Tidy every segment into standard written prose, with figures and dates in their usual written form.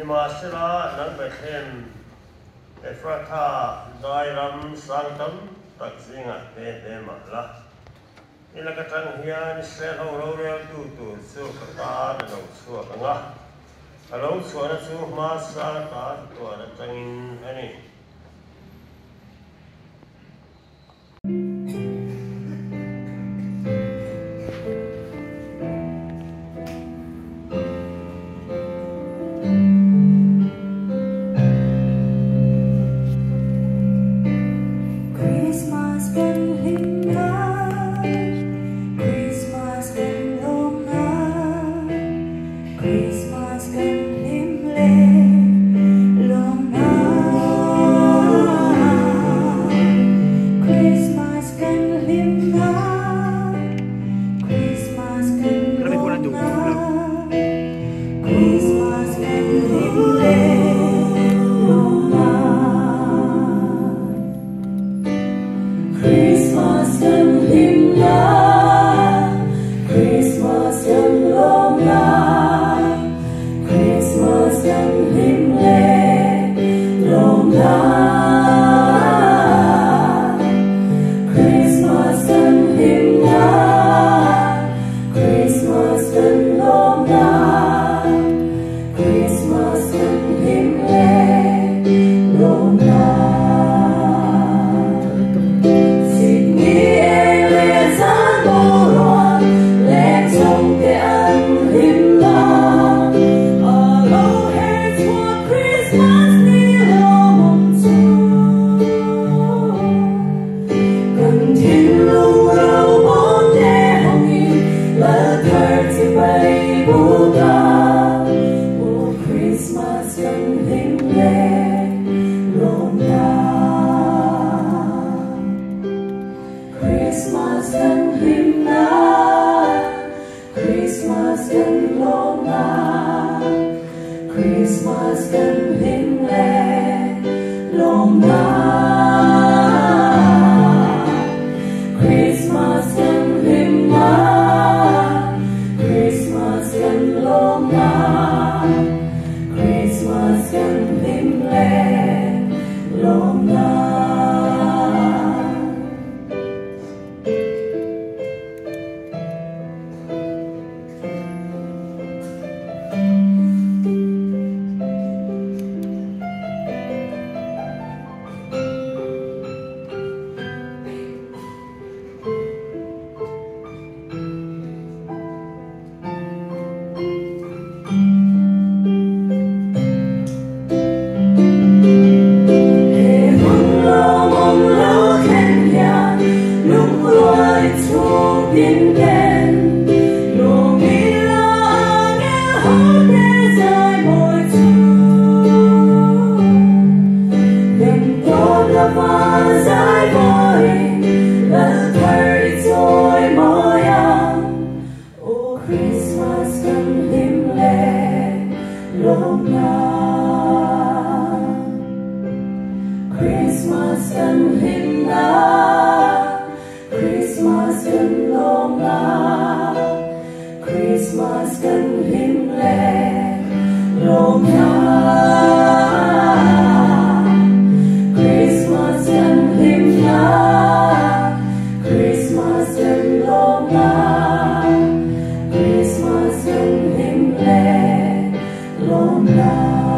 Nimahsela, nang Bethlehem, Ephratha dai ram sang tam tak zingah te hle mah la. I lak atang hian Israel ho roreltu tur chu ka tan a lo chhuak ang a, a lo chhuahna chu hmasa ta tuan atangin a ni. Christmas kan hlim le lawm na.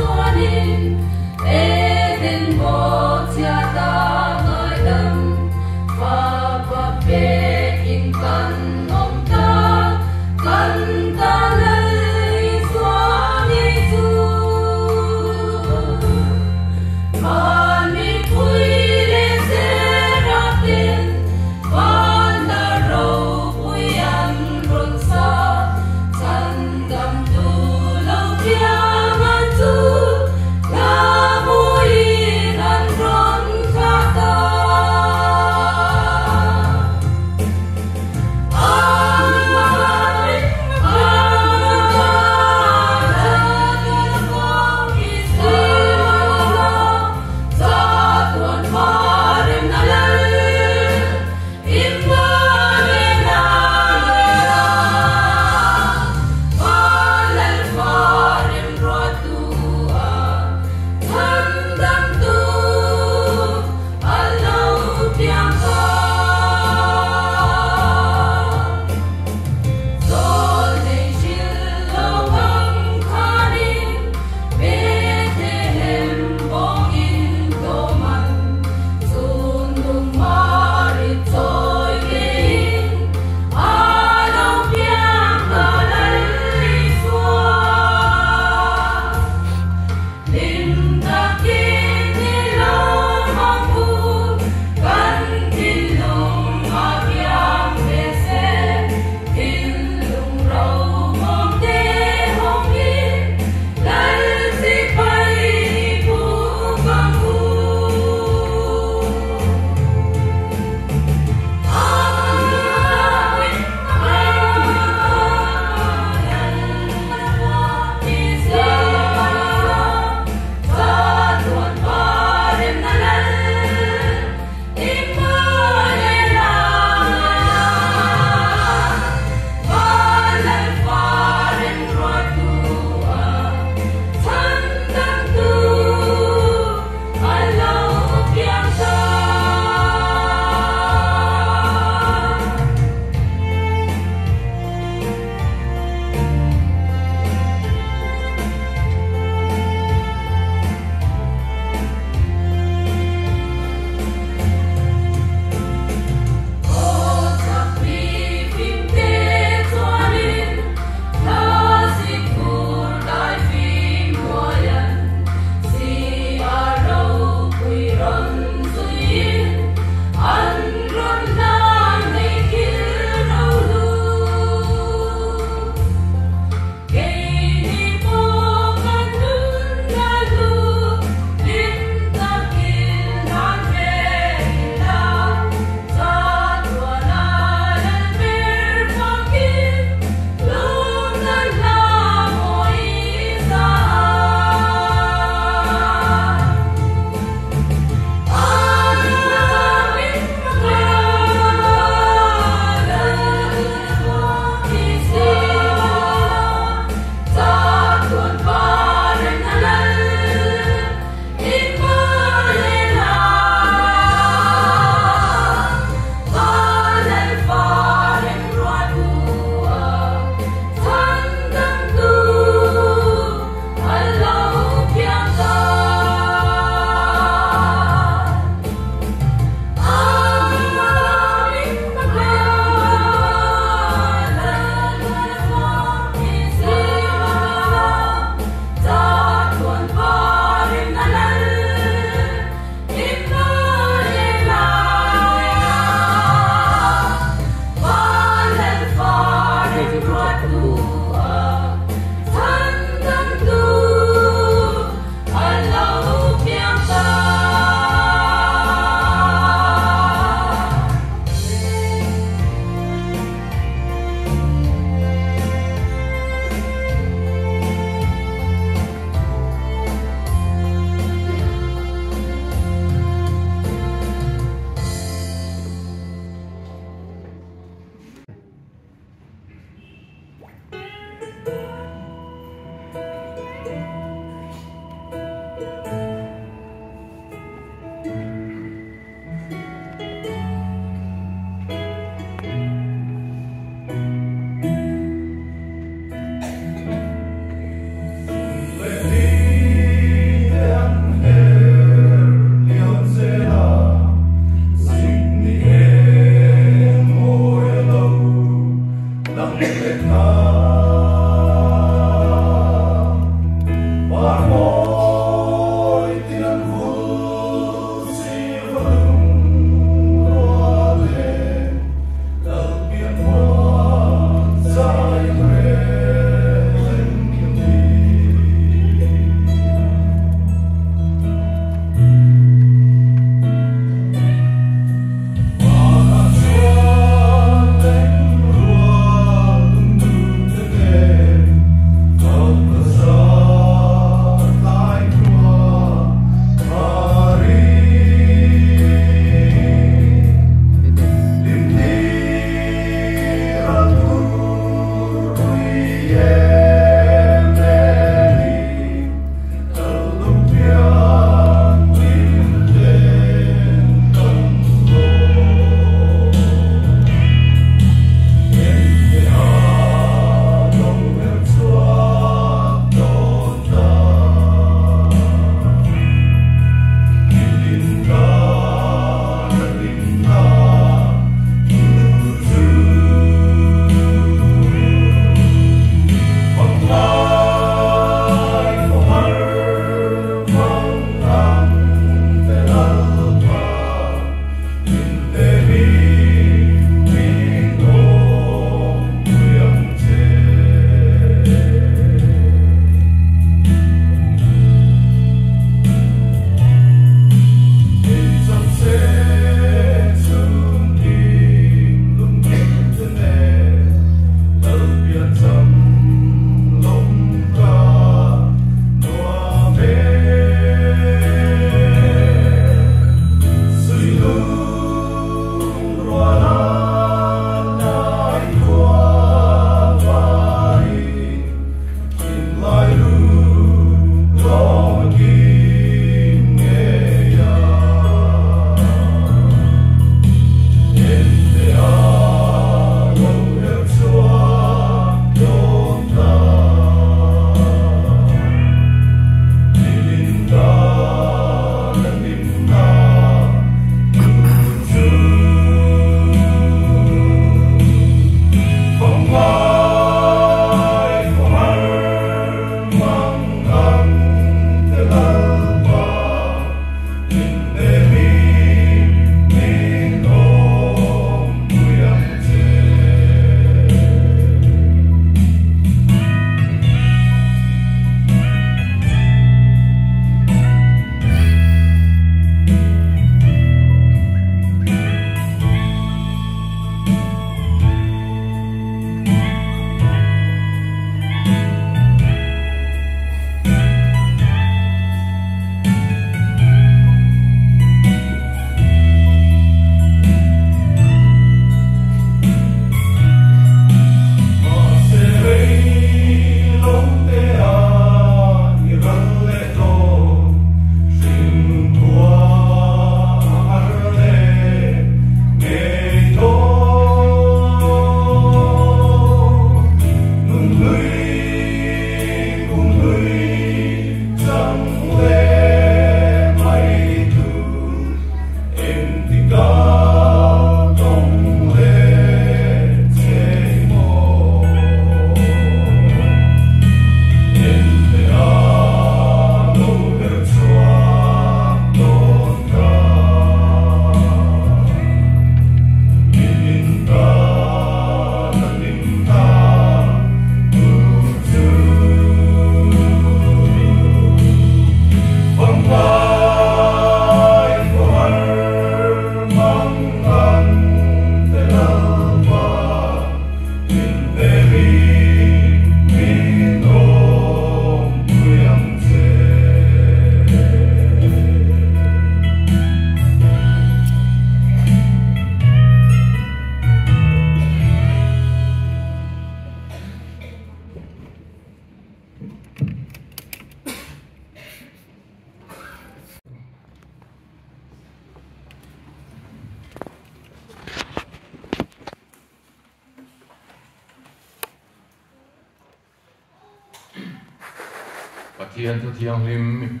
Pathian thu thianghlim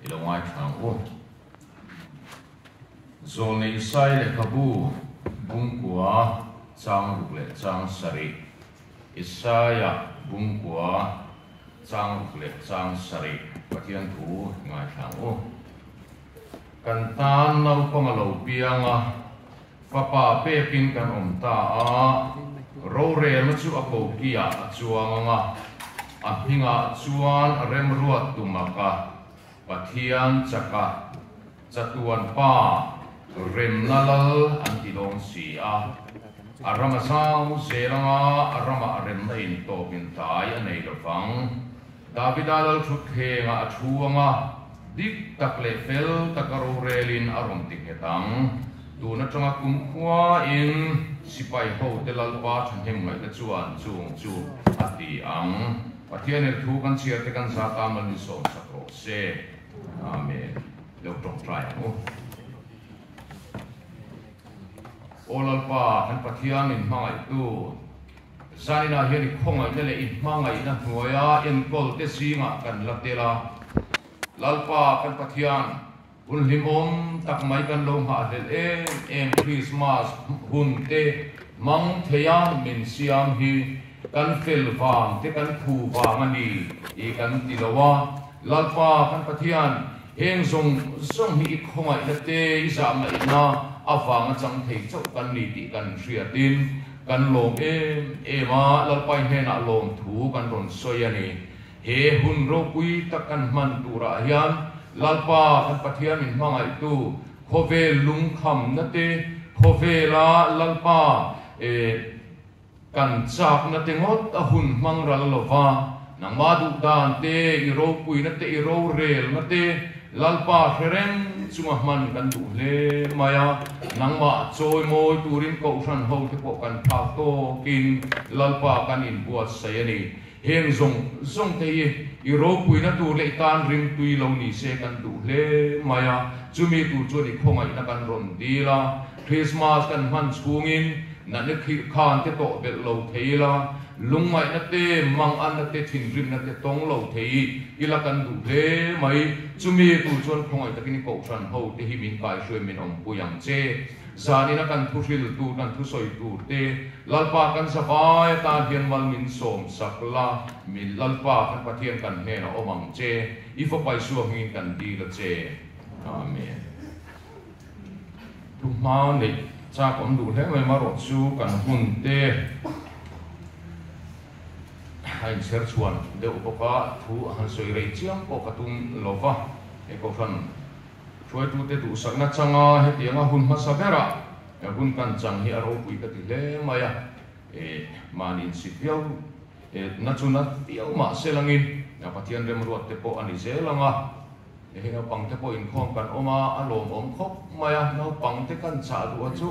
i lo ngaithla ang u. Zawlnei Isai lehkhabu bungkua chang ruk leh chang sarih. Isaia bungkua chang ruk leh chang sarih Pathian thu ngaithla ang u. Kan tan naupang a lo piang a, fapa pekin kan awm ta a, rorelna chu a kokiah a chuang ang a, a hmingah chuan remruat tumaka Pathian chaka chatuan pa remna lal an ti dawn si a, a ram a zau zel anga a ramah remna in tawp in tlai a nei lovang. Davida lal thutthlengah a thu anga dik tak leh fel taka rorelin a rawn ti nghet ang. Tun atanga kumkhua in sipai hote Lalpa thahnem ngaihna chuan chung chu a ti ang. Pathian in thu kan chhiar te kan za ta mal min sawm sak rawh se. Amen. Lo tawngtai ang u. Aw Lalpa, kan Pathian min hmangaihtu, zaninah hian i khawngaihna leh i hmangaihna hnuaia enkawl te zingah kan la tel a. Lalpa, kan Pathian, hun hlimawm tak mai kan lo nghahhlelh em em Krismas hun te hmang theia min siam hi kan fel vang te kan phu vang a ni tih kan ti lo a. Lalpa kan Pathian, heng zawng zawng hi i khawngaihna te i zahngaihna avanga chang thei chauh kan ni tih kan hriatin kan lawm em em a, Lalpa i hnenah lawmthu kan rawn sawi a ni. He hun ropui tak kan hman turah hian Lalpa kan Pathian min hmangaihtu khawvel lungkhamna te, khawvela Lalpa kan chakna te ngawt a hun hmang ral lova, nangmah duh dan te, i ropuina te, i rorelna te Lalpa hre reng chunga hman kan duh hle mai a, nangmah chawimawi turin Kohhran hote pawh kan phak tawkin Lalpa kan inbuatsaih a ni. Heng zawng zawng te hi i ropuina tur leh i tan rimtui lo ni se kan duh hle mai a, chumi tur chuan i khawngaihna kan rawn dil a, Krismas kan hman chhungin natna khirh khan te tawh belh lo thei ila, lungngaihna te, manganna te, thinrimna te tawng lo thei ila kan duh hle mai, chumi tur chuan khawngaih takin i kohhran ho te hi min kaihruai min awmpui ang che. Zanina kan thuhril tur, kan thusawi tur te, Lalpa kan zavai atan hian mal min sawm sak la, min Lalpa kan Pathian kan hnenah awm ang che, i fapa Isua hmingin kan dil a che. Amen. Thu hma neih chak awm duh hle mai marawh chu kan hun te a inchher chhuan deuh bawk a, thu a han sawi rei chiang pawh ka tum lova, he kohhran Hruaitute duhsakna changa hetianga hun hmasa berah hun kan chang hi a ropui ka ti hle mai a, mahni insit viau na chu na viau mah se langin Pathian remruat te pawh a ni zel ang a, hei naupang te pawh inkhawm kan awm a, a lawmawm khawp mai a, naupang te kan chah duh a chu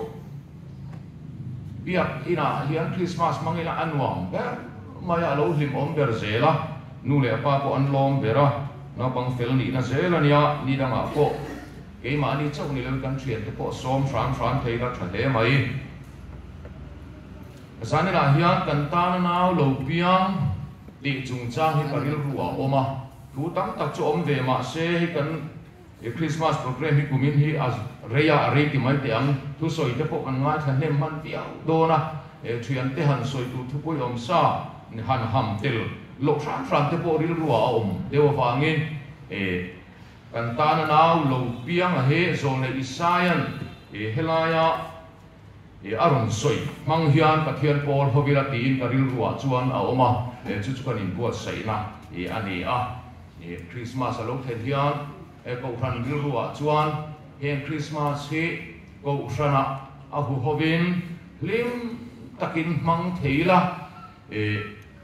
biak inah hian Krismas hmang ila a nuam ber mai a, a lo hlimawm ber zel a, nu leh pa pawh an lawm ber a. Naupang fel nihna zel a nia, ni dangah pawh keimahni chauh ni lo kan thiante pawh sawm hram hram thei la tha hle mai. Zaninah hian kan tana nau lo piang tih chungchang hi ka rilru ah awm a, thu tam tak chu awm ve mah se hei kan Christmas program hi kumin hi a rei a, a rei ti mai teh ang, thusawi te pawh kan ngaithla hnem hman viau dawn a, thiante han sawi tur thupui awm sa han ham tel Loh hram hram te pawh rilruah a awm deuh avangin e kan tana nau lo piang a he zawn leh Isaian e helaia e a rawn sawi hmang hian Pathian pawl hovila tiin ka rilruah chuan a awm a, e chu chu kan inbuatsaihna e a ni a. E Krismas a lo thlen hian e Kohhran rilruah chuan heng Krismas hi Kohhranah a huhovin hlim takin hmang thei ila e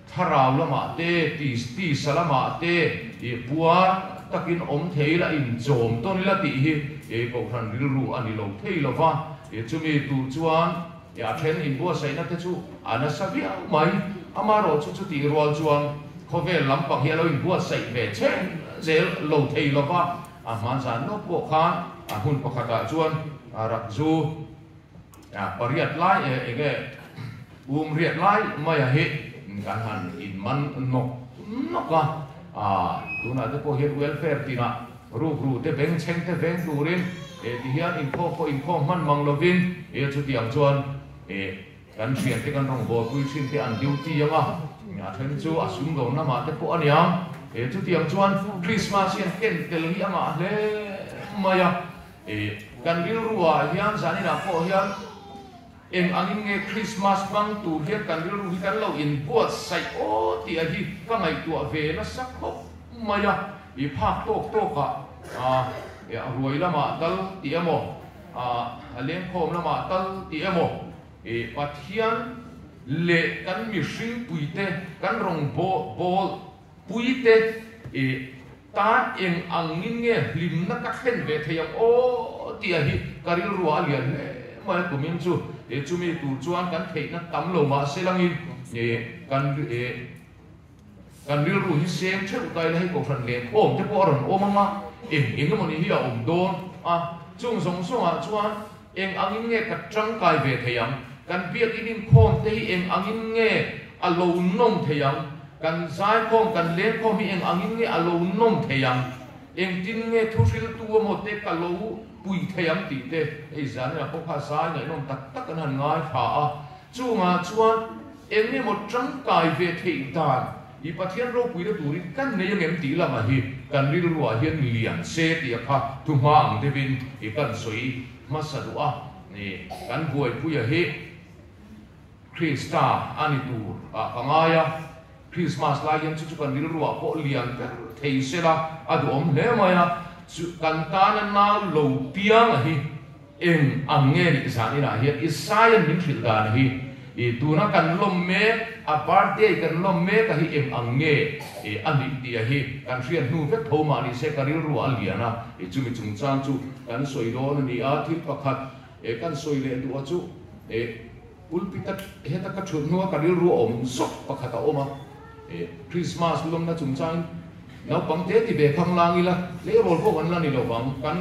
Thlarau lamah te, tisa lamah te i puar takin awm thei ila, inchawm tawn ila tih hi i Kohhran rilru a ni lo thei lo va. Chumi tur chuan a then inbuatsaihna te chu a nasa viau mai. Amaherawh chu chutih rual chuan khawvel lampang hi a lo inbuatsaih ve chen zel lo thei lo va. A hmanzan lawk pawh khan a hmun pakhatah chuan rakzu Pariat lai eng nge um riat lai maia hi kan han in man nawk nawk a, tunah te pawh hian welfare tinah rukru te bengchheng te veng turin ti hian inkhawm pawh inkhawm hman mang lovin chutiang chuan. Kan thiante kan rawngbâwl pui thin te an duty ang a, a then chu a sumdawn lamah te pawh a niang. E chutiang chuan Christmas hian ken tel hi a ngah hle mai a. E kan rilruah hian zaninah pawh hian eng angin nge Christmas hmang tur hian kan rilru hi kan lo inbuatsaih aw tih a hi ka ngaihtuah ve nasa khawp mai a. I phak tawk tawkah a ruai lamah tal tih emaw, a lengkhawm lamah tal tih emaw, I Pathian leh kan mihring puite, kan rawngbâwl puite i tan eng angin nge hlimna ka thlen ve thei ang aw tih hi ka rilruah a lian hle mai a. Kumin chu chumi tur chuan kan theihna tam lo mah se langin kan Kan rilru hi seng theuh ta ila hei kohhran lehkhawm te pawh a rawn awm ang a, eng eng emawni hi a awm dawn a, chung zawng zawngah chuan eng angin nge ka tangkai ve thei ang, kan biakin inkhawm te hi eng angin nge a lo nawm thei ang, kan zaikhawm, kan lengkhawm hi eng angin nge a lo nawm thei ang, engtin nge thuhriltu emaw te ka lo pui thei ang tih te hei zanina pawh kha zai ngaihnawm tak tak an han ngaithla a, Chungah chuan eng emaw tangkai ve theih dan i Pathian ropuina turin kan nei angem tih lamah hi kan rilruah hian lian se tih a kha thu hma ang deuhin i kan sawi hmasa duh a ni. Kan buaipuia hi Krista a ni tur ah ka ngai a, Krismas lai hian chu chu kan rilruah pawh lian ber thei sela a duhawm hle mai a, chu kan tana nau lo pianga hi Eng ang nge nih zan inah hian Isaiah min hrilh dan hi i tuna kan lawm mek a birthday kan lawm mek a hi eng ang nge i a nih tih a hi kan hriat hnu vek tho mah ni se ka rilru a lian a i chumi chungchang chu kan sawi dawn a ni a thil pakhat e kan sawi leh duh a chu e pulpit a heta ka thut hnua ka rilru a awm zawk pakhat a awm a e Christmas lawmna chungchangin Naupang te ti ve khang lang ila, tleirawl pawh kan la ni lovang. Kan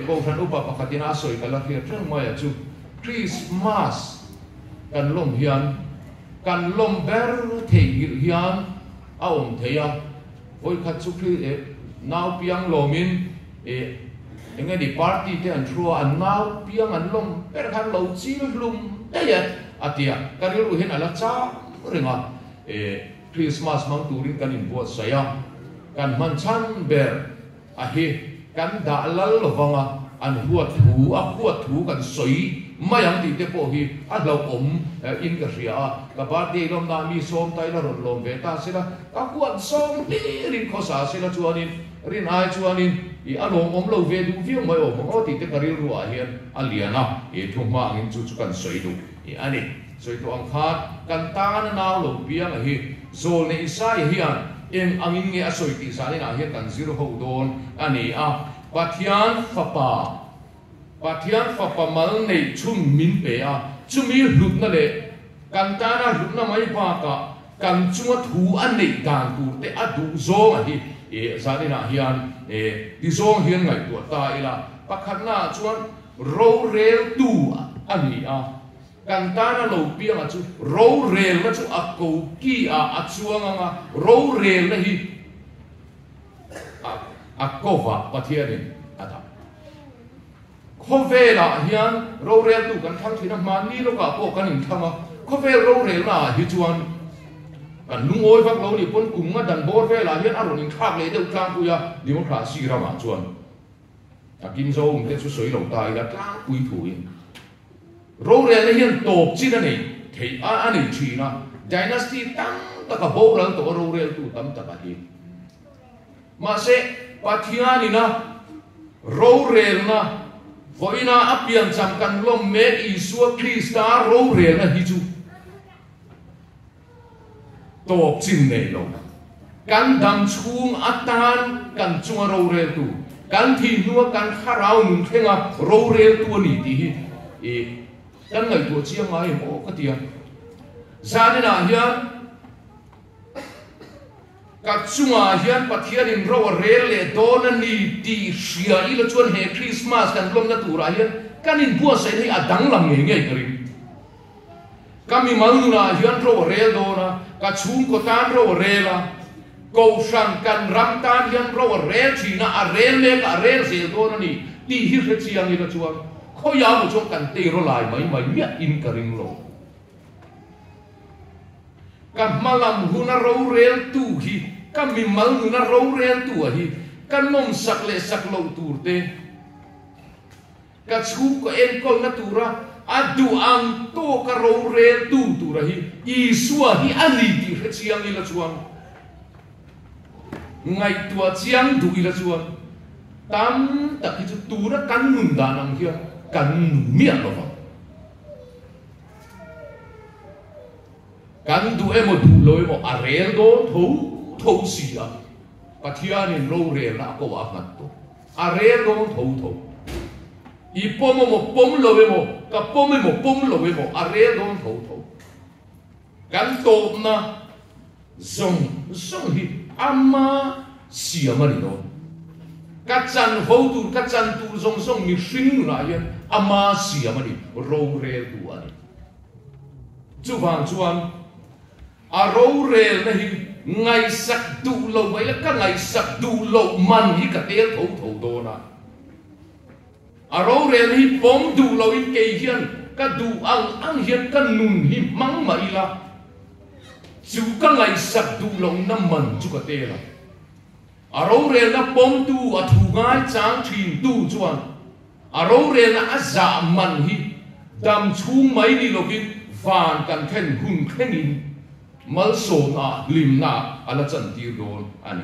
Kohhran upa pakhatin a sawi ka la hriat reng mai a chu, Christmas kan lawm hian kan lawm ber theihnghilh hian a awm thei a, vawikhat chu nau piang lawmin eng nge ni party te an thu a, an nau piang an lawm ber khan lo chil hlum daih e a ti a, ka rilru hian a la chang reng a. Krismas hmang turin kan inbuatsaih a, kan hman chhan ber a hi kan dah lal lovang a, an huat thu a huat thu kan sawi mai ang tih te pawh hi a hlauhawm in ka hria a, ka birthday lawmna mi sawm ta ila rawn lawm ve ta sela, ka huat sawm hlirin khawsa sela chuanin rin ai chuanin i a lawmawm lo ve duh viau mai awm ang aw tih te ka rilru ah hian a lian a, i thu hma angin chu chu kan sawi duh a ni. Sawi tawh ang khan kan tana nau lo pianga hi Zawlne Isaia hian eng angin nge a sawi tih zaninah hian kan zir ho dawn a ni a. Pathian Fapa, Pathian Fapa mal neih chhun min pe a, chumi hlutna leh kan tana hlutna mai bakah kan chunga thu a neih dan tur te a duh zawnga hi zaninah hian ti zawng hian ngaihtuah ta ila. Pakhatnaah chuan roreltu a ni a. Kan tana lo pianga chu rorelna chu a ko ki ah a chuang ang a, rorelna hi a kovah Pathianin a dah. Khawvelah hian roreltu kan thlang thin a, hmanni lawkah pawh kan inthlang a, khawvel rorelna ah hi chuan kan lungawi vak lo nih pawn kum nga dan bawr velah hian a rawn inthlak leh deuh tlangpui a, democracy ramah chuan a kim zo awm te chu sawi lo ta ila tlangpui thuin. Rorelna hian tawp chin a nei thei a, a nei thin a, dynasty tam taka boral tawh a roreltu tam taka hi. Mahse, Pathianina rorelna vawiina a piancham kan lawm mek Isua Krista rorelna hi chu tawp chin nei lo. Kan dam chhung atan kan chunga roreltu, kan thih hnua kan thlarau nun thlenga roreltu a ni tih hi i kan ngaihtuah chiang ngai em aw ka ti a. Zaninah hian ka chungah hian Pathianin ro a rel leh dawn a ni tih hria ila chuan he Krismas kan lawmna turah hian kan inbuatsaihna hi a danglam ngei ngei ka ring. Ka mimal nunah hian ro a rel dawn a, ka chhungkaw tan ro a rel a, Kohhran kan ram tan hian ro a rel thin a, a rel mek a, a rel zel dawn a ni tih hi hre chiang ila chuan khawiah maw chuan kan tei ro lai mai mai miah in ka ring lo. Ka hmalam huna roreltu hi, ka mimal nuna roreltu a hi, ka nawmsak leh sak loh tur te, ka chhungkaw enkawlna tura a duh ang tawka roreltu tura hi Isua hi a ni tih hre chiang ila chuan, ngaihtuah chiang duh ila chuan tam tak hi chu tuna kan nun dan ang hian kan nun miah lo vang. Kan duh emaw duh lo emaw a rel dawn tho tho si a, Pathianin rorelna a ko a nghat tawh. A rel dawn tho tho. I pawm emaw pawm lo emaw, ka pawm emaw pawm lo emaw a rel dawn tho tho. Kan tawpna zawng zawng hi ama siam a ni dawn. Ka chan ho tur, ka chan tur zawng zawng mihring nunah hian ama siam a ni, roreltu a ni. Chuvang chuan a rorelna hi ngaihsak duh lo mai la, ka ngaihsak duh loh man hi ka tel tho tho dawn a. A rorelna hi pawm duh loin kei hian ka duh ang ang hian ka nun hi hmang mah ila, chu ka ngaihsak duh lohna man chu ka tel a. A rorelna pawmtu, a thu ngaichang thintu chuan A rorelna a zah man hi dam chhung mai ni lovin van kan thlen hun thlengin malsawna hlimna a la chantir dawn a ni.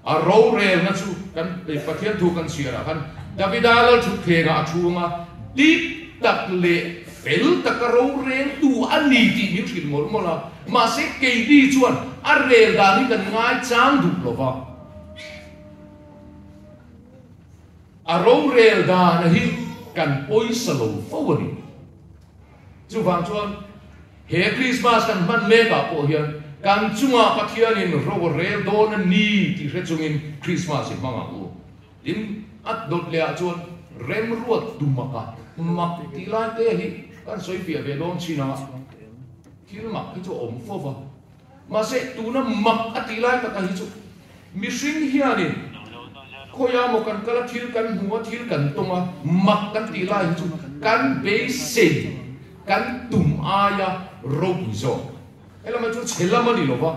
A rorelna chu kan Pathian thu kan chhiarah khan Davida lalthutthlengah a chhunga dik tak leh fel taka roreltu a ni tih min hrilh mawlh mawlh a, mahse keini chuan a rel dan hi kan ngaichang duh lova. A rorel dan hi kan pawisa lo fo a ni. Chuvang chuan he Krismas kan hman mekah pawh hian kan chungah Pathianin ro a rel dawn a ni tih hre chungin Krismas hi hmang ang u. Tin, a dawt lehah chuan remruat tu maka mak tih lai te hi kan sawi fiah ve dawn chin anga thil mak hi chu a awm fo va. Mahse, tuna mak a tih lai taka hi chu mihring hianin khawiah maw kan kal a, thil kan hmu a, thil kan tawng a, mak kan tih lai hi chu kan beisei, kan tum aia ropui zawk. Helama chu chhe lam a ni lo va,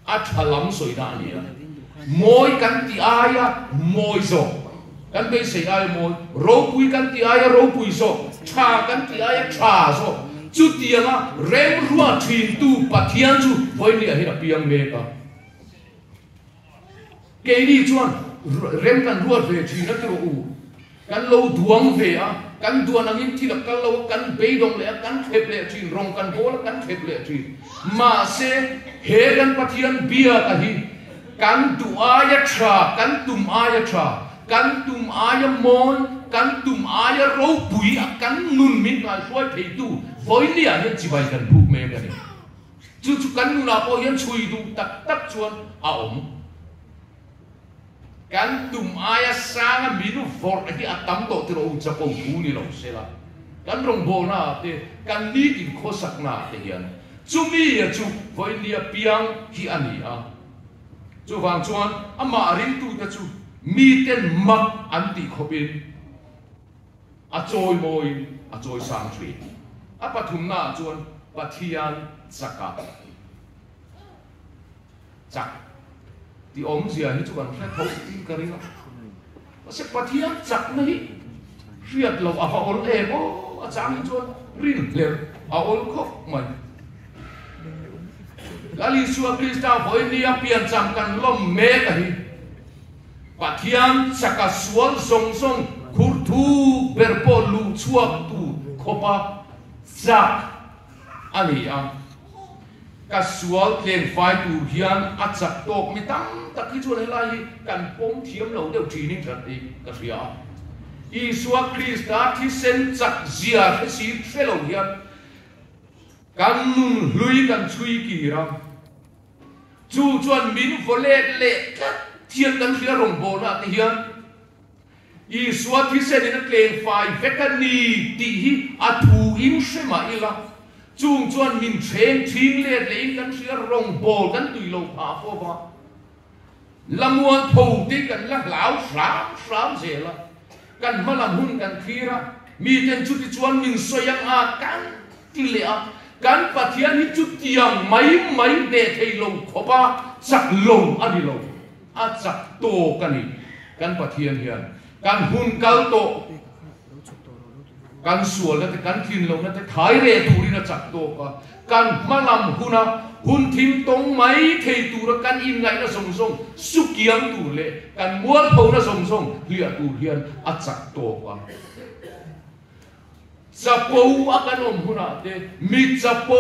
a tha lam sawina a ni a. Mawi kan tih aia mawi zawk, kan beisei aia mawi, ropui kan tih aia ropui zawk, tha kan tih aia tha zawk, chutianga remruat thintu Pathian chu vawinia hian a piang mek a. Keini chuan rem kan ruat ve thin a ti rawh u. Kan lo duang ve a, kan duan angin thil a kal lo a, kan beidawng leh a, kan thlep leh thin, rawng kan bawl a, kan thlep leh thin. Mahse, he kan Pathian biaka hi kan duh aia tha, kan tum aia tha, kan tum aia mawi, kan tum aia ropui a kan nun min ngaihruai theitu vawinia hian chibai kan buk mek a ni. Chu chu kan nunah pawh hian chhui duh tak tak chuan a awm. Kan tum aia sanga min vawrh hi a tam tawh tiraw u chapo thu ni lo sela, kan rawngbawlna ah te, kan nitin khawsakna ah te hian chumi a chu vawinia piang hi a ni a. Chuvang chuan amah ringtute chu miten mak an tih khawpin a chawimawiin a chawisang thin. A pathumna ah chuan Pathian chaka. Chak tih awmzia hi chu kan hre tho tiin ka ring a, mahse Pathian chakna hi hriat loh a va awl em aw, a chang hi chuan rinhlerh a awl khawp mai. Lal Isua Krista vawinia piancham kan lawm mek a hi Pathian chaka sual zawng zawng khur thu ber pawh luh chhuak tu khawpa chak a ni a. Ka sual tleng fai tur hian a chak tawk mi tam tak hi chuan helai hi kan pawm thiam lo deuh thin in ka hria a. Isua Krista thisen chak zia hre si hre lo hian kan nun hlui kan chhui kir a. Chu chuan min vaw let leh tlat thian kan hria rawngbawlna te hian Isua thisen in a tleng fai vek a ni tih hi a thu in hre mah ila, chung chuan min hreng thin let leh in kan hria rawng bawl kan tui lo phah fo va, Lamuan tho te kan la hlau hram hram zel a, kan hma lam hun kan thlir a, miten chuti chuan min sawi ang a kan ti leh a. Kan Pathian hi chutiang mai mai hneh thei lo khawpa chak lo a ni lo, a chak tawk a ni. Kan Pathian hian kan hun kal tawh, kan sualna te, kan tlinlohna te thai reh turin a chak tawk a, kan hmalam huna hun thim tawng mai thei tura kan inngaihna zawng zawng sukiang tur leh kan mualphona zawng zawng hliah tur hian a chak tawk a. Chapo a kan awm hunah te mi chapo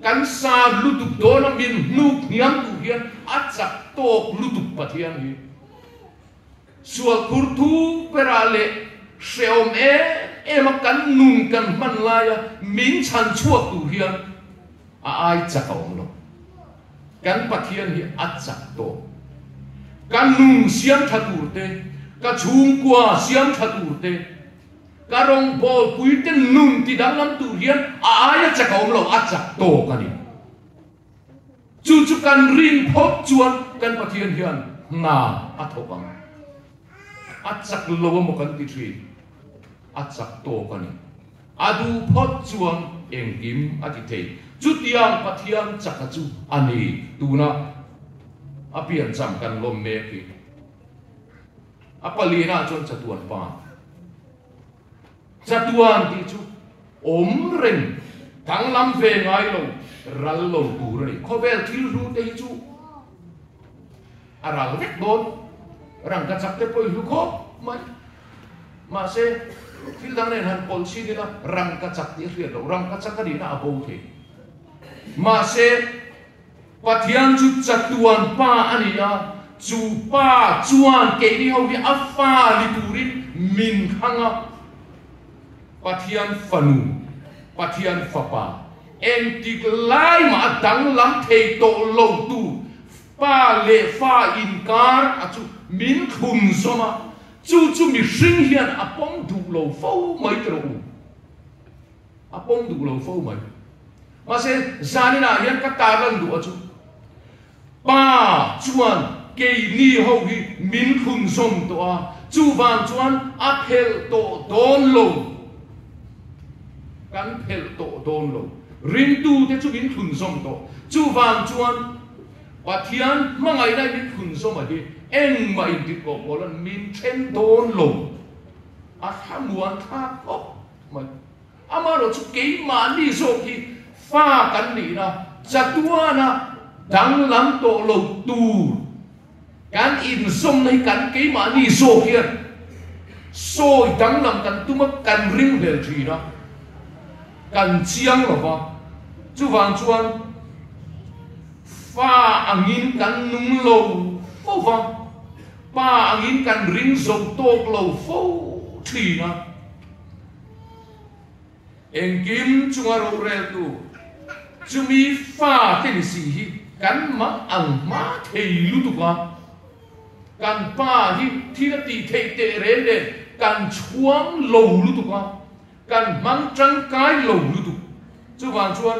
kan sa lutuk dawn a min hnuk hniam tur hian a chak tawk lutuk Pathian hi sual khur thu berah leh hrehawm em em a kan nun kan hman laia min chhan chhuak tur hian a ai chak a awm lo. Kan Pathian hi a chak tawk. Ka nun siam tha tur te, ka chhungkua siam tha tur te, Ka rawngbawlpui te nun ti danglam tur hian a aia chak a awm lo, a chak tawk a ni. Chu chu kan rin phawt chuan kan Pathian hian hna a thawk ang. A chak lo emaw kan ti thin, a chak tawk a ni. A duh phawt chuan engkim a ti thei. Chutiang Pathian chaka chu a ni tuna a piancham kan lawm mek hi. A palina chuan chatuan pa. Chatuan tih chu awm reng, danglam ve ngai lo, ral lo tur a ni. Khawvel thil hlu te hi chu a ral vek dawn. Rangka chak te pawh i hlu khawp mai. Mahse, thil dang nen han pawlh chhin ila rangka chak tih a hriat loh. Rangka chak a nihna a bo thei. Mahse, Pathian chu chatuan Pa a ni a, chu Pa chuan keini ho hi a fa ni turin min thlang a. Pathian Fanu, Pathian Fapa, engtik lai mah a danglam thei tawh lo tu Pa leh Fa inkar a chu min thlun zawm a, chu chu mihring hian a pawm duh lo fo mai tawh u. A pawm duh lo fo mai. Mahse, zaninah hian ka tarlan duh a chu, Pa chuan keini ho hi min thlun zawm tawh a, chuvang chuan a phelh tawh dawn lo. Kan phelh tawh dawn lo. Ringtute chu min thlun zawm tawh. Chuvang chuan Pathian hmangaihna min thlun zawm a hi engmah intikawh pawlan min then dawn lo. A thlamuan thlak khawp mai. Amaherawh chu keimahni zawk hi fa kan nihna chatuana danglam tawh lo tur kan inzawmna hi kan keimahni zawk hian sawi danglam kan tum a, kan ringhlel thin a, kan chiang lo va. Chuvang chuan fa angin kan nung lo fo va, pa angin kan ring zo tawk lo fo thin a. Engkim chunga roreltu chumi fa te ni si hi kan mang ang hma thei lutuk a, kan pa hi thil a tih theih teh reng nen kan chhuang lo lutuk a, kan hmang tangkai lo lutuk. Chuvang chuan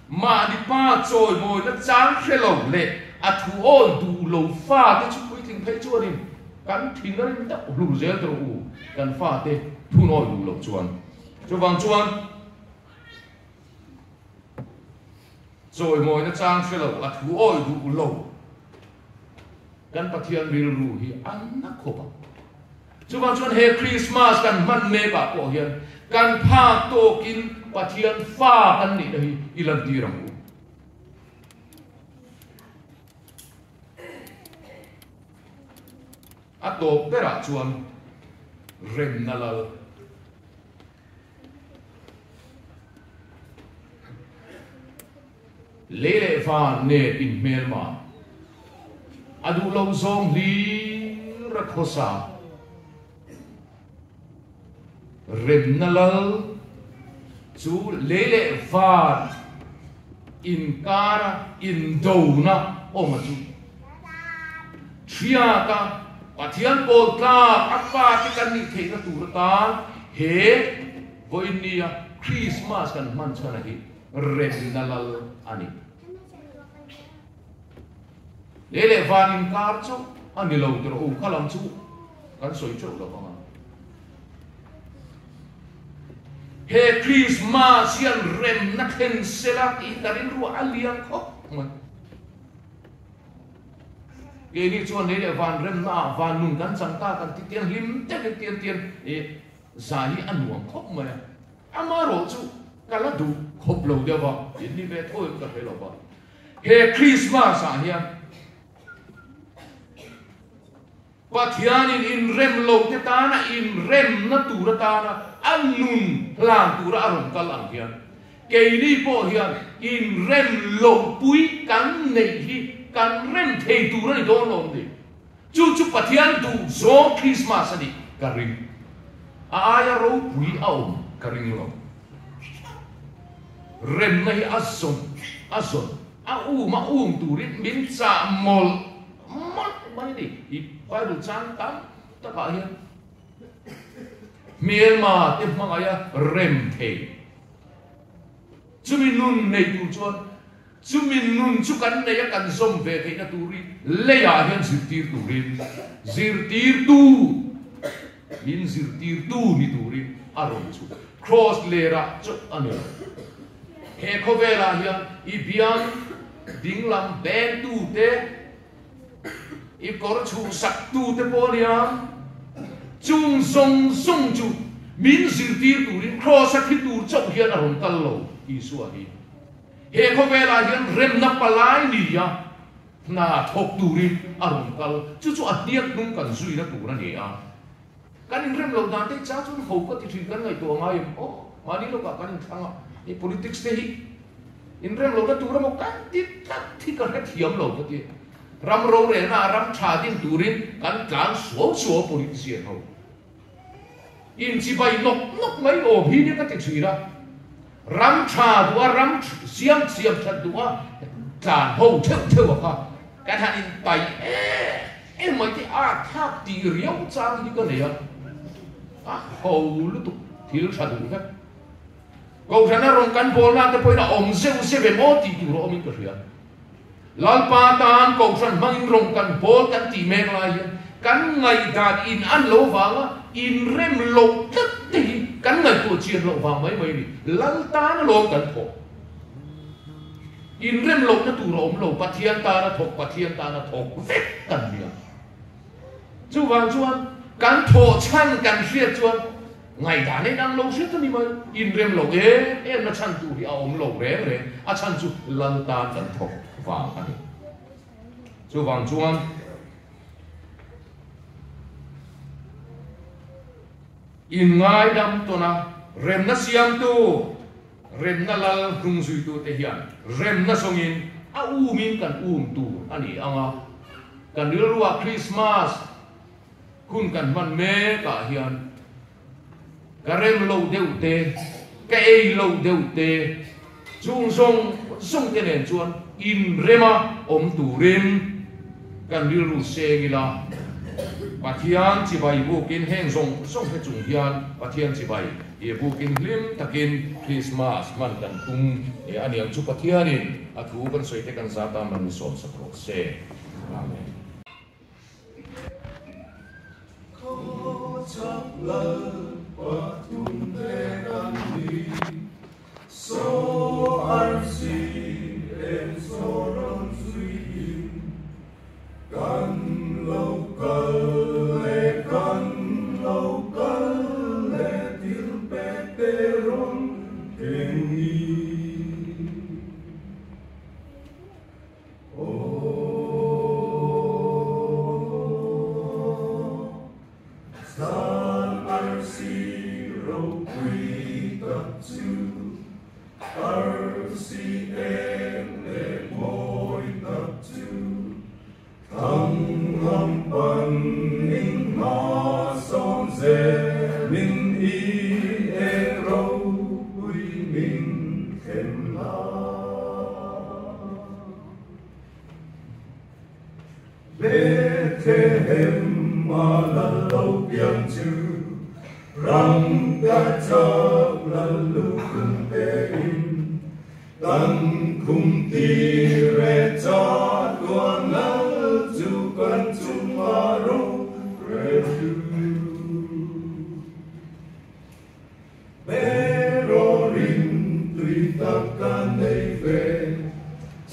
mahni pa chawimawina chang hre lo leh a thu awi duh lo fa te chu puitling phei chuanin kan thin a rim deuh hlur zel tawh u kan fa te thu nawi duh loh chuan. Chuvang chuan chawimawina chang hre lo a thu awi duh lo kan Pathian rilru hi a na khawp ang. Chuvang chuan he Krismas kan hman mek ah pawh hian kan phak tawkin Pathian fa kan nihna hi i lantir ang u. A tawp berah chuan remna lal. Lei leh van nen inhmelma a duh lo zawng hlir a khawsa. Remna lal chu lei leh van inkara indona awm a chu. Thiata Pathian pawl tlak a fate kan nih theihna tur atan he vawiinnia Krismas kan hman chhan a hi remna lal a ni. Lei leh van inkar chauh a ni lo tawh u, kha lam chu kan sawi teuh lo vang a. He Krismas hian remna thlen sela tih ka rilru a lian khawp mai. Keini chuan lei leh van remna ah van nun kan chang ta kan ti tiang hlim deuhin tian tian i zai hi a nuam khawp mai a. Amaherawh chu ka la duh khawp lo deuh a, in ni ve tho in ka hre lo va. He Krismas ah hian Pathianin inrem lo te tana inremna tur atana a nun hlan tura a rawn kal ang hian keini pawh hian inrem lo pui kan neih hi kan rem thei tur a ni dawn lo ni. Chu chu Pathian duh zawng Krismas a nih ka ring. A aia ropui a awm ka ring lo. Remna hi a zawn a zawn a um a um turin min chah mawlh Mawlh mai ni, i Bible chang tam takah hian hmelma te hmangaih a rem thei. Chumi nun nei tur chuan chumi nun chu kan nei a kan zawm ve theihna turin leiah hian zirtir turin zirtirtu min zirtirtu ni turin a rawn chhuk. Cross lerah chauh a ni lo. He khawvelah hian i biang dinglam bengtute, i kawr chhuhsaktute pawh nia, chung zawng zawng chu min zirtir turin Kraws-a thi tur chauh hian a rawn kal lo, Isua hi. He khawvelah hian remna palai nia hna thawk turin a rawn kal, chu chu a hniak hnung kan zuina tur a ni a. Kan inrem loh dan te cha chuan ho ka ti thin kan ngaihtuah ngai em aw, mahni lawkah kan inthlang a, hei politics te hi inrem lohna tur emaw kan ti tlat hi ka hrethiam lo ka ti. Ram rorelna ah ram tha din turin kan tlan suau suau a politician ho. Inchibai nawk nawk mai awm hi nia ka ti thin a, ram tha duh a ram siam siam that duh a tlan ho theuh theuh a kha kan han inpai em em mai te a thlak tih riau chang hi ka nei a, a ho lutuk thil tha duh vek. Kohhrana rawn kan bawlna te pawhin a awm zeuh zeuh em aw tih tur a awmin ka hria. Lalpa tan Kohhran hmangin rawn kan bawl kan tih mek lai hian kan ngaihdan in an lo vanga inrem loh tlat te hi kan ngaihtuah chian loh vang mai mai a ni. Lal tan alawm kan thawk. Inrem lohna tur a awm lo, Pathian tana thawk, Pathian tana thawk vek kan nia. Chuvang chuan kan thawh chhan kan hriat chuan Ngaihdan in ang lo hriat a ni mai. Inrem lo em em na chhan tur hi a awm lo reng reng, a chhan chu lal tan kan thawk vang a ni. Chuvang chuan inngaidam tawna remna siamtu, remna lal hnungzuitute hian remna zawngin a umin kan um tur a ni ang a, kan rilruah Krismas, Hun kan hman mek ah hian ka rem lo deuh te, ka ei lo deuh te, chung zawng zawng te nen chuan inrema awm turin kan rilru seng ila, Pathian chibai bukin heng zawng zawng te chung hian Pathian chibai i bukin hlim takin Krismas hman kan tum e a niang chu Pathianin a thu kan sawi te kan zat a man sawmsak rawh se. Amen.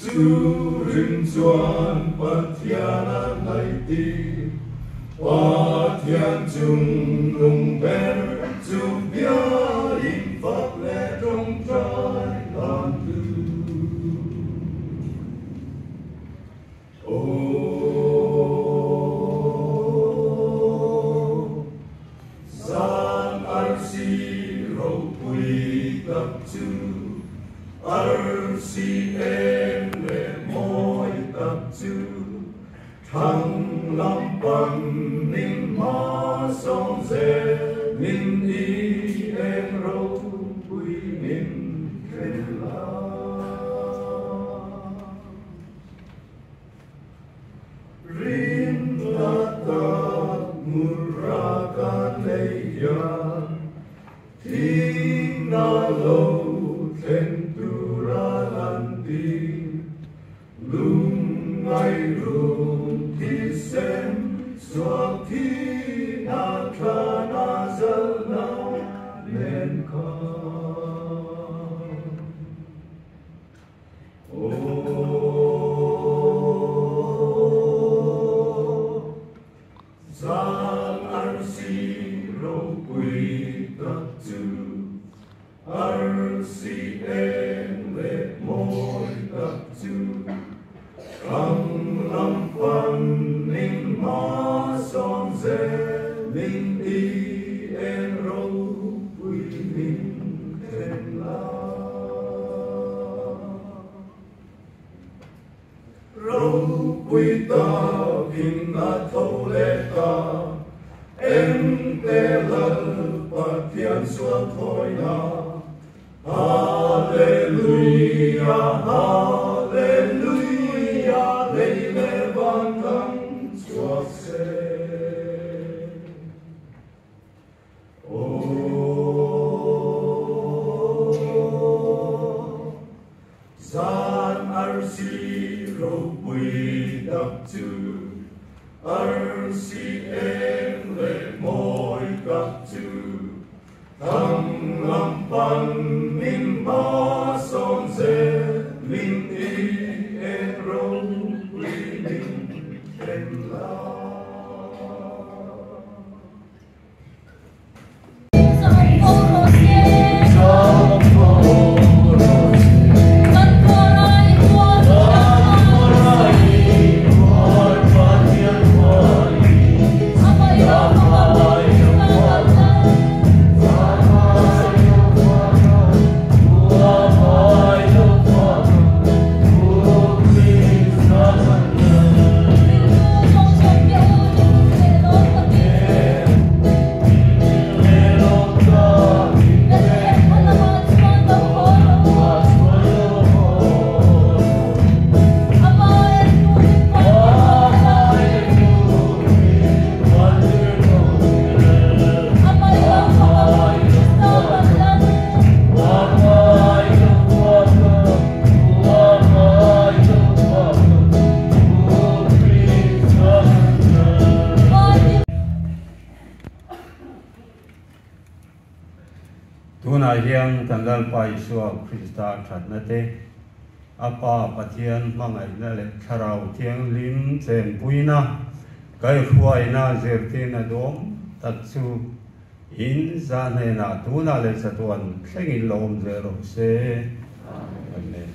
Chu rin chuan Pathian a hnaihtir, Pathian chung nung ber chu biain fak leh tawngtai hlan tu. Aw, zan arsi ropui tak chu, arsi eng leh mawi tak chu, thlang lam panin hma sawm zel min i eng ropui min thlen la. Rinna tak mura ka nei hian thihna lo thleng tura lan tir lungngai rum thisen chhuak thihna thlana zalna nen khan. Zan arsi ropui tak chu, arsi eng leh mawi tak chu, Thlang lam panin hma sawm zelin i eng ropui min thlen la. Ropui takin a tho leh ta, engte Lal Pathian sual thawina. Hallelujah, Hallelujah, lei leh van kan chhuak se. Aw, zan arsi ropui tak chu, arsi eng leh mawi tak chu, thlang lam panin hma sawm zelin i eng ropui min thlen la. Tunah hian kan Lalpa Isua Krista thatna te, a Pa Pathian hmangaihna leh Thlarau Thianghlim chenpuina, kaihruaina zirtirna duam tak chu in za hnenah tunah leh chatuan thlengin lo awm zel rawh se. Amen.